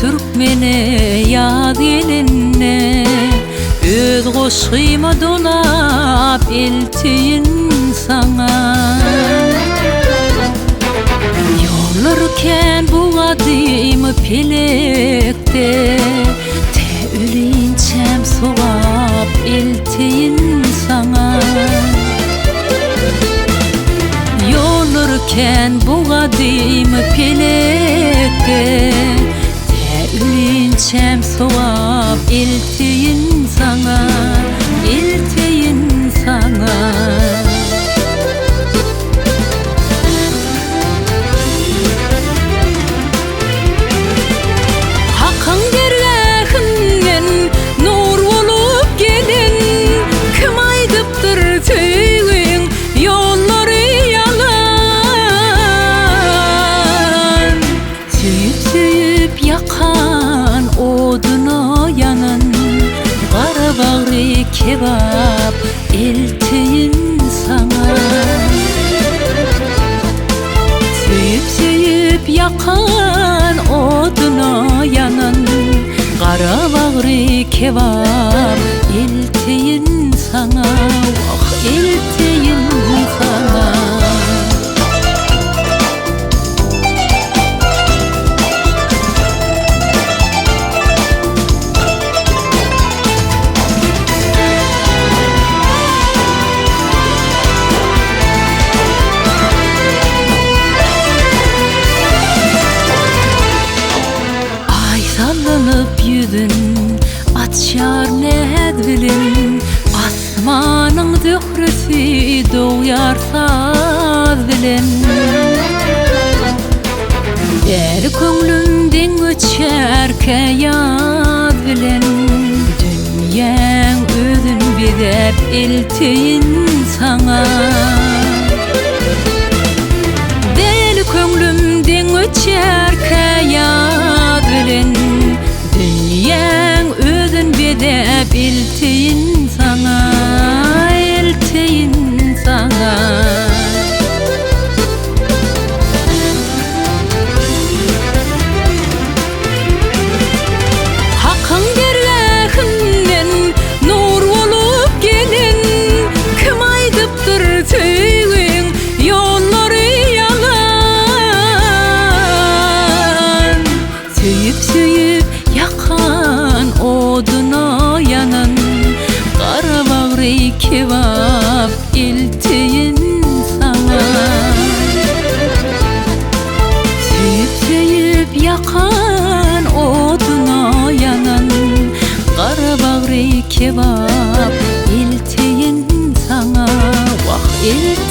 türkmene ýaz gelende, Öz goşgyma dolap elteýin saňa. Ýollar kän bu gadymy pelekde, Tä ölinçäm sogap elteýin saňa. Ýollar kän bu gadymy pelekde, Tä ölinçäm sogap elteýin saňa, Elteýin saňa. Hakyň dergähinden nur bolup gelen, Kim aýdypdyr söýgiň ýollary ýalan? Söýüp-söýüp ýakan oduna ýanan, Gara bagry kebap elteýin saňa. Söýüp-söýüp ýakan oduna ýanan, Gara bagry kebap elteýin saňa, Wah, elteýin saňa. Aý sallanyp ýüzün açýar näz bilen, Asmanyň zöhresi dogýar saz bilen. Däli köňlüm deň göçýärkä ýaz bilen, Dünýäň özün bezäp elteýin saňa. Däli köňlüm deň öçýärkä ýaz bilen, Dünýäň özün bezäp elteýin saňa, Elteýin saňa. Hakyň dergähinden nur bolup gelen, Kim aýdypdyr söýgiň ýollary ýalan? Söýüp-söýüp ýakan oduna ýanan, Gara bagry kebap elteýin saňa. Söýüp-söýüp ýakan oduna ýanan, Gara bagry kebap elteýin saňa, Wah, elteýin.